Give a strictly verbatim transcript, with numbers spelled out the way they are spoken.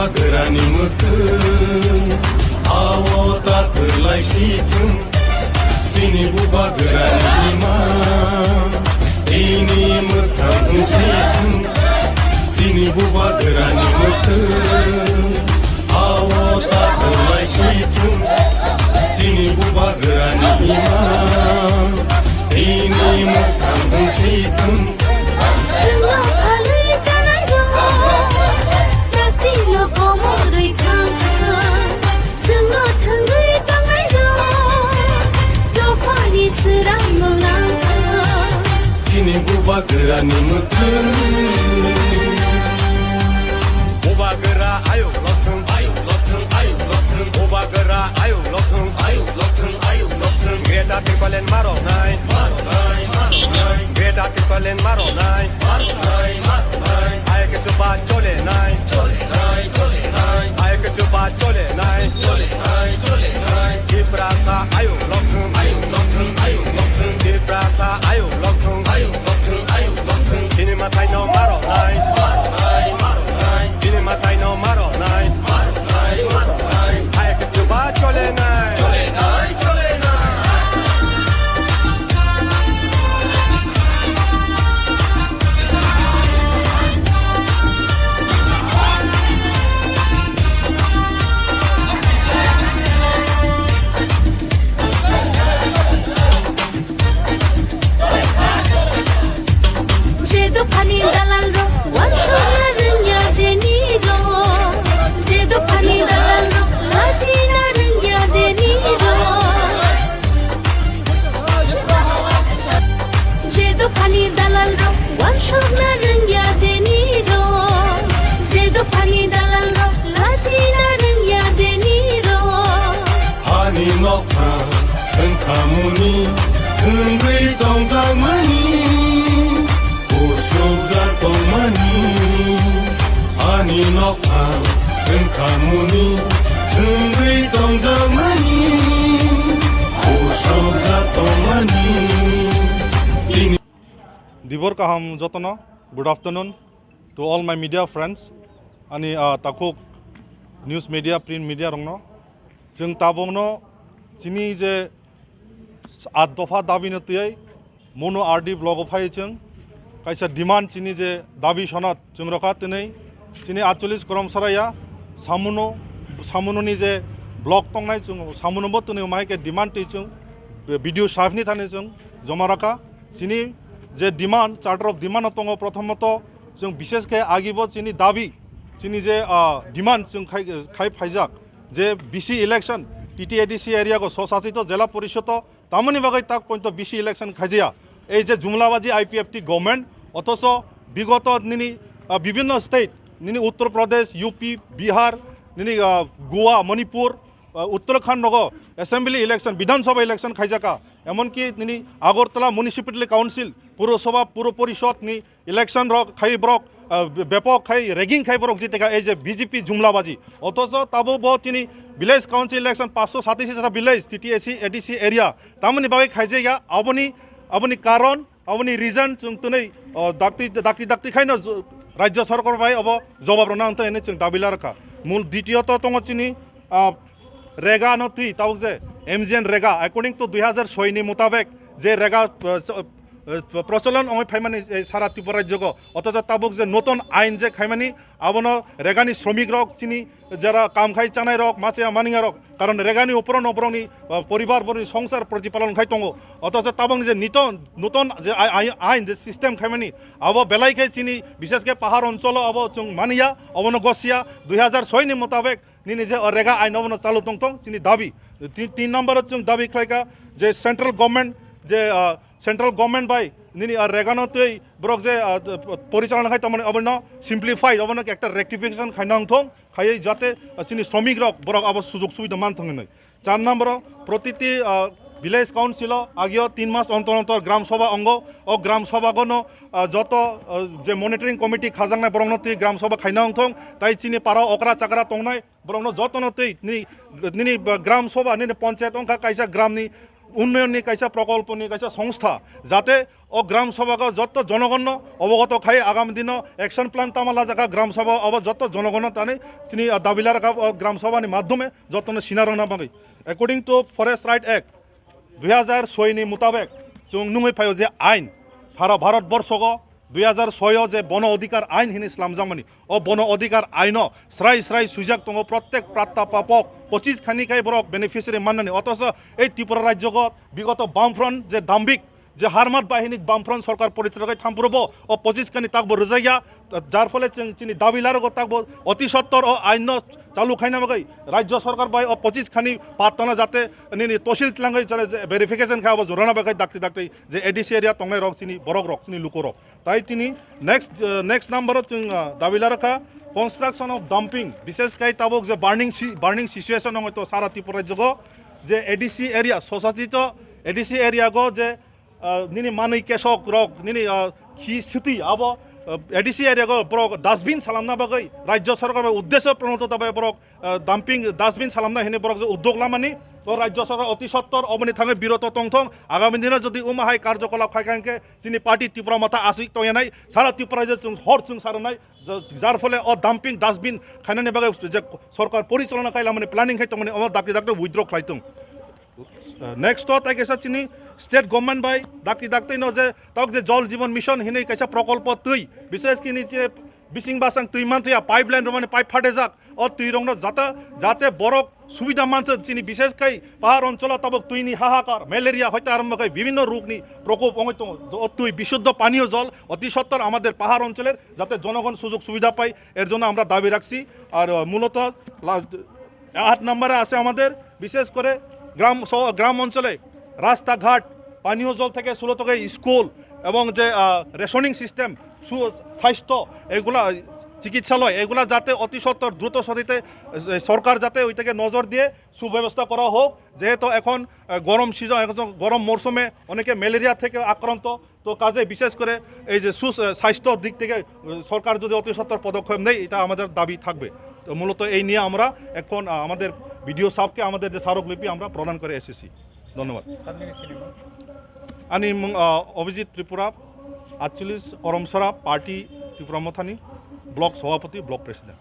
Grani mwkhwng, awo ta kwlai si thung. Chini buba grani ima, ini mwkhang wng si thung. Chini buba grani mwkhwng, awo ta kwlai si thung. Chini buba grani ima, ini mwkhang wng si thung. Chwngno phalwi chanairok, daktino komorwi thang thang. Chwngno thwngwi tongnairok, dophani swrangno nang thang. Chini bubagrani mwkhwng. Bubagra ayuk lokthwng, ayuk lokthwng, ayuk lokthwng. Bubagra ayuk lokthwng, ayuk lokthwng, ayuk lokthwng. Greater Tipraland maro nai, maro nai, maro nai. Greater Tipraland maro nai, maro nai, maro nai. Ayuk chuba chole nai, chole nai, chole nai. Ayuk chuba chole nai, chole nai, chole nai. Tiprasa ayuk lokthwng, ayuk lokthwng, ayuk lokthwng. Tiprasa ayuk lokthwng, ayuk lokthwng, ayuk lokthwng. Chini mathai no maro nai, maro nai, maro nai. Chini mathai no maro nai, maro nai, maro nai. Ayuk chuba chole nai, chole nai, chole nai. Je dophani dalalrok wansukna rwngya denirok. Je dophani dalalrok lachina rwngya denirok. Je dophani dalalrok wansukna rwngya denirok. Je dophani dalalrok lachina rwngya denirok. Hani nokha wngkhamuni wngwi tongjakmani, usukjak tongmani. Hani nokha wngkhamuni wngwi tongjakmani, usukjak tongmani. Dibor kaham jotono, good afternoon to all my media friends, ani, ah, takhuk news media, print media rokno. Chwng tabukno chini je at dopha dabi no twiwi Monu R D block o phai chwng kaisa demand chini je dabi sonot chwng rokha twnwi chini atchollish Korom Saraya samuno, samunoni je block tongnai chwng samuno bo twnwi mai khe demand twi chwng B D O sahib ni thani chwng joma rakha. Chini je demand, charter of demand o tongo, prothomoto chwng bishesh khe agi bo chini dabi, chini je, ah, demand chwng khai, khai phaijak je B C election, T T A D C area go swsachito jela porishod o tamoni bagwi tak pointo B C election khaijaya. Ei je jumlabaji I P F T government, othocho bigoto nini, ah, bibhinno state, nini Uttar Pradesh, U P, Bihar, nini, ah, Goa, Manipur, ah, Uttarakhand rogo assembly election, Bidhan Sabha election khaijaka. Emonki nini Agartala Municipality Council, Purosabha, Puro Porishod ni election rok khai borok, ah, be-, bepok khai rigging khai borok jiteka ei je B J P jumlabaji. Othocho tabuk bo chini village council election paanch sho satais ta village T T A C A D C area tamoni bagwi khaijaya aboni, aboni karon, aboni reason chwng twnwi, o, dakti, dakti, dakti khaino ju-, rajya sorkar bai obo jobab rwna wngthai hinwi chwng dabi la rwkha. Mul ditiyo to tongo chini, ah, rega no twi tabuk je M G N rega according to dui hazar soi ni mutabek je rega, ah, cho-, eh, procholon ongwi phaimani, eh, sara Tripura rajyogo, othocho tabuk je noton ain je khaimani, abono regani shromik rok chini jara kam khai chanai rok, machaya mania rok, karon regani uporo no borokni, eh, poribar borokni songsar protipalon khai tongo, othocho tabuk je nito-, noton je ai-, ai-, ain je system khaimani, abo belai khe chini bishesh khe pahar oncholo abo chwng mania, obono gosia dui hazar soi ni mutabek nini je o rega ain obono chalu tongthong chini dabi. Tin, tin number o chwng dabi khlaikha je central government je, ah, central government bai nini, ah, rega no twi borok je, ah, porichalona khai tongmani obono simplify, obono ekta rectification khaina wngthong, khaiwi jate, ah, chini shromik rok borok abo sujog subida manthong hinwi. Char number o protiti, ah, village council o agio tin mas ontor ontor gram sabha ongo, o gram sabha gono, ah, joto, ah, je monitoring committee khajaknai borokno twi gram sabha khaina wngthong, tai chini para okra chakra tongnai, borokno jotono twi nini, nini gram sabha, nini panchayat wngkha kaisa gramni, উন্নয়ননি kaisa prokolponi kaisa songstha, jate o gram sabha go jotto jonogonno obogoto khai agami dino action plan tama lajaka gram sabha obo jotto jonogonno tani chini, ah, dabi laraka o gram sabha ni madhyome jottono sina rwna bagwi. According to Forest Right Act dui hajar soi ni mutabek chwng nungwi phaio je ain, sara Bharat borsogo dui hajar soi o je bono odhikar ain hini slamjakmani, o bono odhikar aino srai srai swijak tongo, prottek pratta papok pochis khani khai borok beneficiary mannani, otoso ei Tripura rajyogo bigoto Bamfront je dambik je harmat bahinik Bamfront sorkar porichalokai thamphurobo o pochis khani takbo rwjakya, jar phole chwng chini dabi larogo takbo oti sottor o ainno chalu khaina bagwi rajyo sorkar bai o pochis khani pattano jate nini tosil tlangwi chale je verification kha abo jorana bagwi dakti dakti je A D C area tongnai rok chini borok rok chini luko rok. Tai tini next, eh, next number o chwng, ah, dabi larakha construction of dumping, bishes kai tabuk je burning si-, burning situation ong to sara Tripura rajyogo je A D C area, sosachito A D C area go je, ah, nini manwi kesok rok, nini, ah, khi siti abo, ah, A D C area go borok dustbin salamna bagwi rajyo sorkar bai uddesho pranito bai borok, ah, dumping dustbin salamna hini borok je uddog lamani, o rajyo sorkar oti sottor oboni thangwi biroto tongthong, agami dino jodi uma hai karjokolap khai kha hwnkhe chini party Tipra Motha aswk tongyanai, sara Tripura je chwng hor chwng saranai, ja-, jar phole o dumping dustbin khainani bagwi je sorkar porichalona khai lamani planning khai tongmani omo dakti dakti withdraw khlai tong. Uh, next to tai kaisa chini state government bai dakti dakti no je tok je Jal Jeevan Mission hinwi kaisa prokolpo twi, bishes kini je bising basang twi mantya pipeline romani pipe phatejak, o twi rokno jata jate borok subida mantha chini bishes kai pahar onchola tabuk twini hahakar, malaria hoite arombo kai bibhinno rokni prokop ongoi tongo. O twi bishuddho paniyo jol oti sottor amader pahar oncholer jate jonogon sujog subida pai, er jonno amra dabi rakchi. Ar, uh, muloto la-, আট নম্বরে আছে আমাদের বিশেষ করে গ্রাম স-, গ্রাম অঞ্চলে রাস্তাঘাট, পানীয় জল থেকে শুরু করে স্কুল এবং যে, আহ, রেশনিং সিস্টেম, সু-, স্বাস্থ্য, এগুলা, চিকিৎসালয়, এগুলা যাতে অতি সত্বর দ্রুত গতিতে, এ, সরকার যাতে ওই থেকে নজর দিয়ে সুব্যবস্থা করা হোক। যেহেতু এখন, আহ, গরম সিজন, এখন গরম মরশুমে অনেকে ম্যালেরিয়া থেকে আক্রান্ত, তো কাজে বিশেষ করে এই যে সুস-, আহ, স্বাস্থ্যর দিক থেকে, আহ, সরকার যদি অতি সত্বর পদক্ষেপ নেয়, এটা আমাদের দাবি থাকবে। তো মূলত এই নিয়ে আমরা এখন, আহ, আমাদের বিডিও সাহেবকে আমাদের যে স্মারকলিপি আমরা প্রদান করে এসেছি। ধন্যবাদ। Ani mung, ah, Abhijit Tripura, আটচল্লিশ Karamsara party Tipra Mothani block সভাপতি, block president.